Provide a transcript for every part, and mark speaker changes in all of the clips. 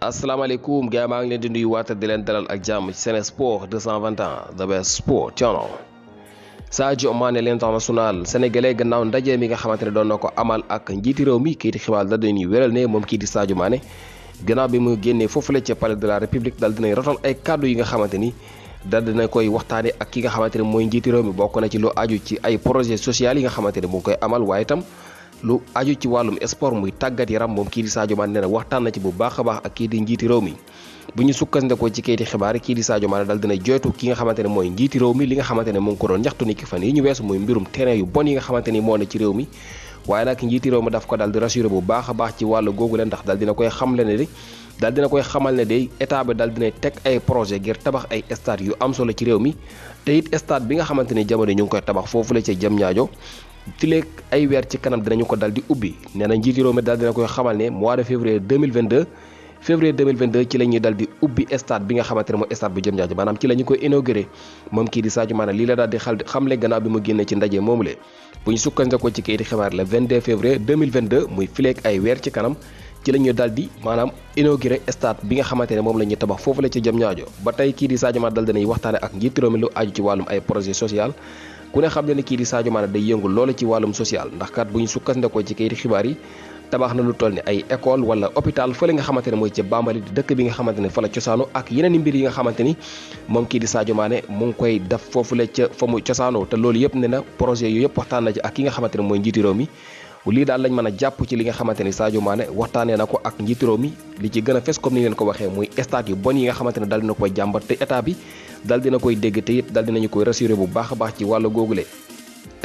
Speaker 1: asalaamaaleykum gars maa ngi leen di nuyu waata di leen dalal ak jàmm ci Sen Sport 221 the best sport channel. Sadio Mané l'international sénégalais gannaaw ndaje mi nga xamante ne doon na ko amal ak njiiti réew mi kii di xibaar dal dañuy wéral ne moom kii di Sadio Mané gannaaw bi mu génnee foofule ca palais de la république dal dinañ rotal ay kàddu yi nga xamante ni dal dina koy waxtaane ak ki nga xamante ne mooy njiiti réew mi bokk na ci lu aju ci ay projet social yi nga xamante ne mu ngi koy amal waaye itam lu aju ci wàllum sport muy tàggat yaram moom kii di Sadio Mané nee na waxtaan na ci bu baax a baax ak kii di njiiti réew mi bu ñu sukkandikoo ci kayiti xibaar kii di Sadio Mané dal dina joytu ki nga xamante ne mooy njiiti réew mi li nga xamante ne mu ngi ko doon ñaxtu ni ki fan yi ñu weesu muy mbirum terrain yu bon yi nga xamante ni moo ne ci réew mi waaye nag njiiti réew mi daf ko dal di rassuré bu baax a baax ci wàllu googu leen ndax dal dina koy xamle ne dal dina koy xamal ne day état bi dal dinay teg ay projet ngir tabax ay stade yu am solo ci réew mi te it stade bi nga xamante ni jamono ñu ngi koy tabax foofu la ca Diamniadio fileeg ay weer ci kanam dinañu ko dal di ubbi nee na njiiti réew mi dal dina koy xamal ne mois de février 2022 ci la ñuy dal di ubbi stade bi nga xamante ne mooy stade bu Diamniadio maanaam ci la ñu koy inauguré moom kii di Sadio Mané lii la daal di xamle gannaaw bi mu génne ci ndaje moomule bu ñu sukkandikoo ci kayiti xibaar le 22 février 2022 muy fileeg ay weer ci kanam ci la ñu dal di maanaam inauguré stade bi nga xamante ne moom la ñuy tabax foofu la ci Diamniadio ba tey kii di Sadio Mané dal dinay waxtaane ak njiiti réew mi lu aju ci wàllum ay projet social ku ne xam ne ni kii di Sadio Mané day yëngu loolu ci wàllum social ndax kat bu ñu sukkandikoo ci kayiti xibaar yi tabax na lu toll ni ay école wala hôpital fële nga xamante ne mooy ca Bambali di dëkk bi nga xamante ne fa la cosaano ak yeneen i mbir yi nga xamante ni moom kii di Sadio Mané mu ngi koy def foofu la ca fa mu cosaanoo te loolu yëpp ne na projet yooyu yëpp waxtaan na ci ak ki nga xamante ne mooy njiiti réew mi lii daal lañ mën a jàpp ci li nga xamante ni Sadio Mané waxtaanee na ko ak njiiti réew mi li ci gën a fes comme ni leen ko waxee muy stade yu bon yi nga xamante ne dal dina koy jàmbat te état bi dal dina koy dégg te it dal dinañu koy rassuré bu baax a baax ci wàllu googule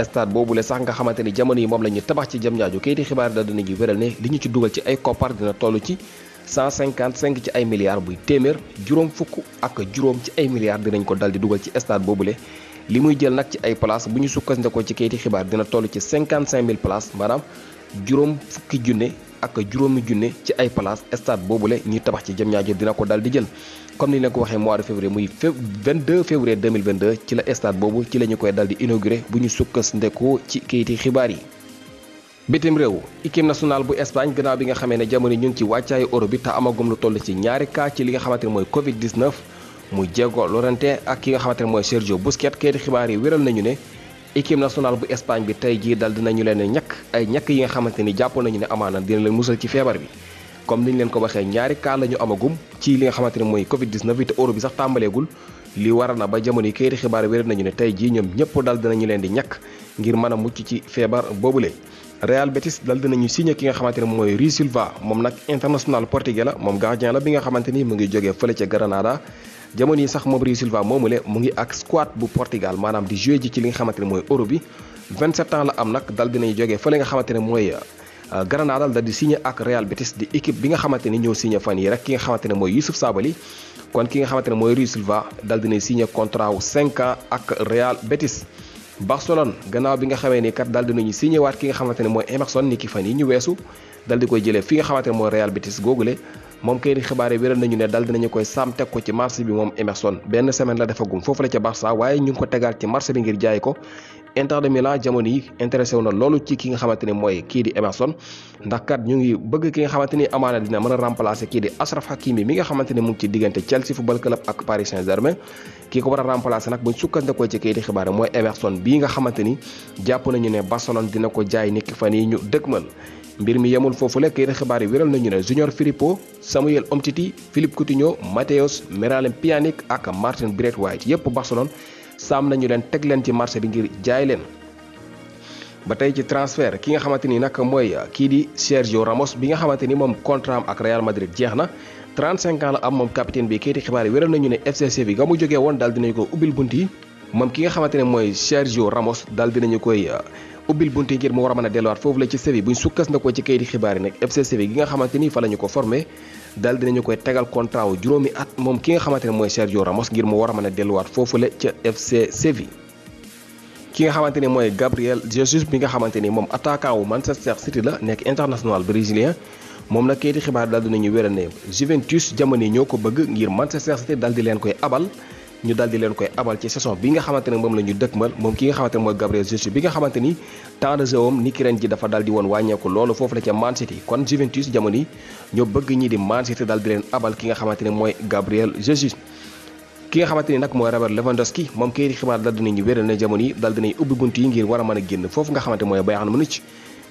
Speaker 1: stade boobule sax nga xamante ni jamono yi moom la ñu tabax ci Diamniadio kayiti xibaar dal dinañu wéral ne li ñu ci dugal ci ay koppar dina toll ci 155 ci ay milliards buy téeméer juróom fukk ak juróom ci ay milliards dinañ ko dal di dugal ci stade boobule li muy jël nag ci ay place bu ñu sukkandikoo ci kayiti xibaar dina toll ci 55000 places maanaam juróom fukki junne ak juróomi junne ci ay place stade boobule ñuy tabax ci Diamniadio dina ko dal di jël comme ni leen ko waxee mois de février muy 22 février 2022 ci la stade boobu ci la ñu koy dal di inauguré bu ñu sukkandikoo ci kayiti xibaar yi. bitim réew équipe nationale bu Espagne gannaaw bi nga xamee ne jamono ñu ngi ci wàccaayu Euro bi te amagum lu toll ci ñaari cas ci li nga xamante ne mooy Covid 19 muy Diego Llorente ak ki nga xamante ne mooy Sergio Busquets kayiti xibaar yi wéral nañu ne. équipe nationale bu Espagne bi tey jii dal dinañu leen ñàkk yi nga xamante ni jàpp nañu ne amaana dina leen musal ci feebar bi comme niñ leen ko waxee ñaari cas la ñu amagum ci li nga xamante ne mooy Covid 19 bi te euro bi sax tàmbaleegul li waral na ba jamono yi kayiti xibaar wér nañu ne tey jii ñoom ñëpp dal dinañu leen di ñàkk ngir mën a mucc ci feebar boobule. Real Betis dal dinañu signé ki nga xamante ne mooy Rui Silva moom nag international portugais la moom gardien la bi nga xamante ni mu ngi jógee fële ca Granada. jamono yi sax moom Rui Silva moomule mu ngi ak squad bu Portugal maanaam di joué ji ci li nga xamante ne mooy euro bi 27 ans la am nag dal dinañ jógee fële nga xamante ne mooy Granada dal di signé ak Real Betis di équipe bi nga xamante ni ñoo signé fan yi rek ki nga xamante ne mooy Youssouf Sabaly kon ki nga xamante ne mooy Rui Silva dal dinañ signé contrat wu 5 ans ak Real Betis. Barcelone gannaaw bi nga xamee ni kat dal dinañu signé waat ki nga xamante ne mooy Emerson ni ki fan yi ñu weesu dal di koy jëlee fi nga xamante ne mooy Real Betis googule moom kay di xibaar yi wéral nañu ne dal dinañu koy saam teg ko ci marché bi moom Emerson benn semaine la defagum foofu la ca Barça waaye ñu ngi ko tegaat ci marché bi ngir jaay ko Inter de Milan jamono yi intéressé wu na loolu ci ki nga xamante ne mooy kii di Emerson ndax kat ñu ngi bëgg ki nga xamante ni amaana dina mën a remplacer kii di Achraf Hakimi mi nga xamante ne mu ngi ci diggante Chelsea football club ak Paris Saint-Germain kii ko war a remplacer nag buñ sukkandikoo ci kii di xibaar mooy Emerson bii nga xamante ni jàpp nañu ne Barcelone dina ko jaay niki fan yi ñu dëkkmal mbir mi yemul foofu la kayiti xibaar yi wéral nañu ne Junior Firpo Samuel Umtiti Philippe Coutinho Matheus Miralem Pjanic ak Martin Braithwaite yépp Barcelone saam nañu leen teg leen ci marché bi ngir jaay leen. ba tey ci transfert ki nga xamante ni nag mooy kii di Sergio Ramos bi nga xamante ni moom contrat am ak Real Madrid jeex na 35 ans la am moom capitaine bi kayiti xibaar yi wéral nañu ne FC Séville ga mu jógee woon daal dinañu ko ubbil bunt yi moom ki nga xamante ne mooy Sergio Ramos daal dinañu koy ubbil bunt yi ngir mu war a mën a delluwaat foofu la ci Séville bu ñu sukkandikoo ci kayiti xibaar yi nag FC Séville gi nga xamante ni fa la ñu ko formé daal dinañu koy tegal contrat wu juróomi at moom ki nga xamante ne mooy Sergio Ramos ngir mu war a mën a delluwaat foofu la ca FC Séville. ki nga xamante ni mooy Gabriel Jesus bi nga xamante ni moom attaquant wu Manchester City la nekk international brésilien moom nag kayiti xibaar daal dinañu wéral ne Juventus jamono yi ñoo ko bëgg ngir Manchester City daal di leen koy abal ñu daal di leen koy abal ci saison bi nga xamante ne moom la ñu dëkkmal moom ki nga xamante ne mooy Gabriel Jesus bi nga xamante ni temps de jeu am ni ki ren ji dafa daal di woon wàññeeku loolu foofu la ca Man City kon Juventus jamono yi ñoo bëgg ñi di Man City daal di leen abal ki nga xamante ne mooy Gabriel Jesus. ki nga xamante ni nag mooy Robert Lewandowski moom kay di xibaar daal dinañu wéral ne jamono yi daal dinañ ubbi bunt yi ngir war a mën a génn foofu nga xamante mooy Bayern Munich.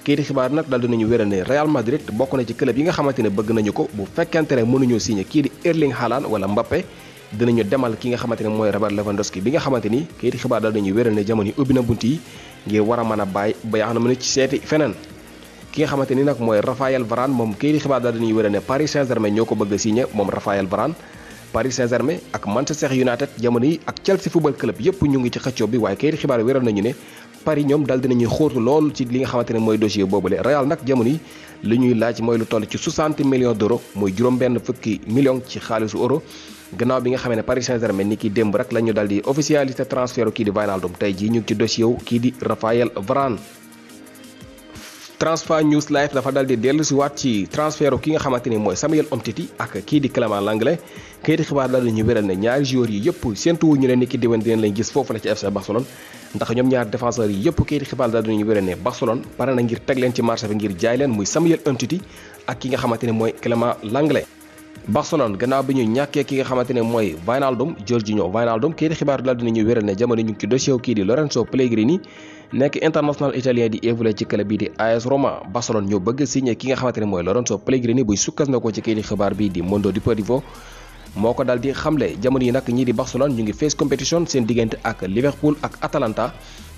Speaker 1: kii di xibaar nag daal dinañu wéral ne Real Madrid bokk na ci club yi nga xamante ne bëgg nañu ko bu fekkente ne mënuñoo signé kii di Erling Haaland wala Mbappé dinañu demal ki nga xamante ne mooy Robert Lewandowski bi nga xamante ni kii di xibaar daal dinañu wéral ne jamono yi ubbi na bunt yi ngir war a mën a bàyyi Bayern Munich seeti feneen. ki nga xamante ni nag mooy Raphaël Varane moom kii di xibaar daal dinañu wéral ne Paris Saint-Germain ñoo ko bëgg a signé moom Raphaël Varane. Paris Saint-Germain ak Manchester United jamono yi ak Chelsea football club yépp ñu ngi ci xëccoo bi waaye kay di xibaar wéral nañu ne Paris ñoom daal dinañuy xóotu lool ci li nga xamante ne mooy dossier boobule. Real nag jamono yi li ñuy laaj mooy lu toll ci 60 millions d'euros muy juróom-benn fukki millions ci xaalisu euro gannaaw bi nga xamee ne Paris Saint-Germain ni ki démb rek la ñu daal di officialité transfert kii di Wijnaldum tey jii ñu ngi ci dossier wu kii di Raphaël Varane. Transfer News Live dafa dal di dellu si waat ci transfert ki nga xamante ni mooy Samuel Umtiti ak kii di Clément Lenglet kayiti xibaar dal ñu wéral ne ñaari joueurs yi yëpp séentuwu ñu ne ni ki déwén dinañ leen gis foofu la ci FC Barcelone ndax ñoom ñaari défenseurs yi yëpp kayiti xibaar dal ñu wéral ne Barcelone pare na ngir teg leen ci marché bi ngir jaay leen muy Samuel Umtiti ak ki nga xamante ne mooy Clément Lenglet. Barcelone gannaaw bi ñu ñàkkee ki nga xamante ne mooy Georginio Wijnaldum kayiti xibaar dal dinañu wéral ne jamono ñu ngi ci dossier kii di Lorenzo Pellegrini nekk international italien di évolué ci club bi di AS Roma. Barcelone ñoo bëgg signé ki nga xamante ne mooy Lorenzo Pellegrini buy sukkandikoo ci kayiti xibaar bi di Mondo Deportivo moo ko dal di xamle jamono yi nag ñii di Barcelone ñu ngi face compétition seen diggante ak Liverpool ak Atalanta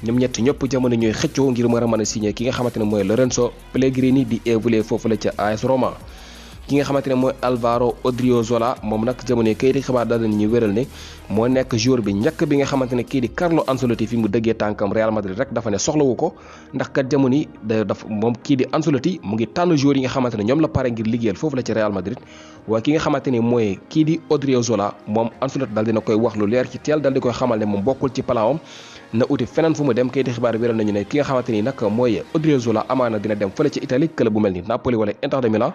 Speaker 1: ñoom ñett ñëpp jamono ñooy xëccoo ngir mën a signé ki nga xamante ne mooy Lorenzo Pellegrini di évolué foofu la ca AS Roma. ki nga xamante ne mooy Alvaro Odriozola moom nag jamono kayiti xibaar daal nañu wéral ne moo nekk joueur bi njëkk bi nga xamante ne kii di Carlo Ancelotti fi mu dëggee tànkam Real Madrid rek dafa ne soxlawu ko ndax kat jamono yi moom kii di Ancelotti mu ngi tànn joueur yi nga xamante ne ñoom la pare ngir liggéeyal foofu la ci Real Madrid waaye ki nga xamante ne mooy kii di Odriozola moom Ancelotti daal dina koy wax lu leer ci teel daal di koy xamal ne moom bokkul ci planam na uti feneen fu mu dem kayiti xibaar wéral nañu ne ki nga xamante ni nag mooy Odriozola amaana dina dem fële ci Italie club bu mel ni Napoli wala Inter de Milan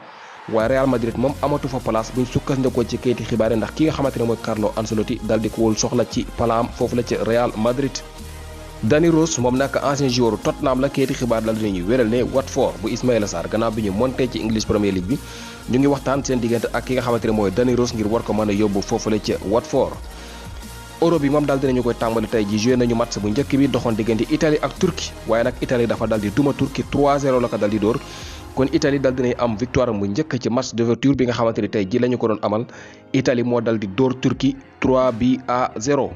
Speaker 1: waaye Real Madrid moom amatu fa place buñ sukkandikoo ci kayiti xibaar ndax ki nga xamante ne mooy Carlo Ancelotti dal di ko wul soxla ci palaam foofu la ci Real Madrid. Dani Rose moom nag ancien joueur Tottenham la kayiti xibaar dal dinañuy wéral ne Watford bu Ismaïla Sarr gannaaw bi ñu monté ci English Premier League bi ñu ngi waxtaan seen diggante ak ki nga xamante ne mooy Dani Rose ngir war ko mën a yóbbu foofu la ci Watford. Euro bi moom daal dinañu koy tàmbali tey ji joué nañu match bu njëkk bi doxoon diggante Italie ak Turquie waaye nag Italie dafa dal di duma Turquie 3-0 la ko dal di dóor kon Italie dal dinay am victoire bu njëkk ci match d'ouverture bi nga xamante ni tey ji la ñu ko doon amal Italie moo dal di dóor Turquie 3-0.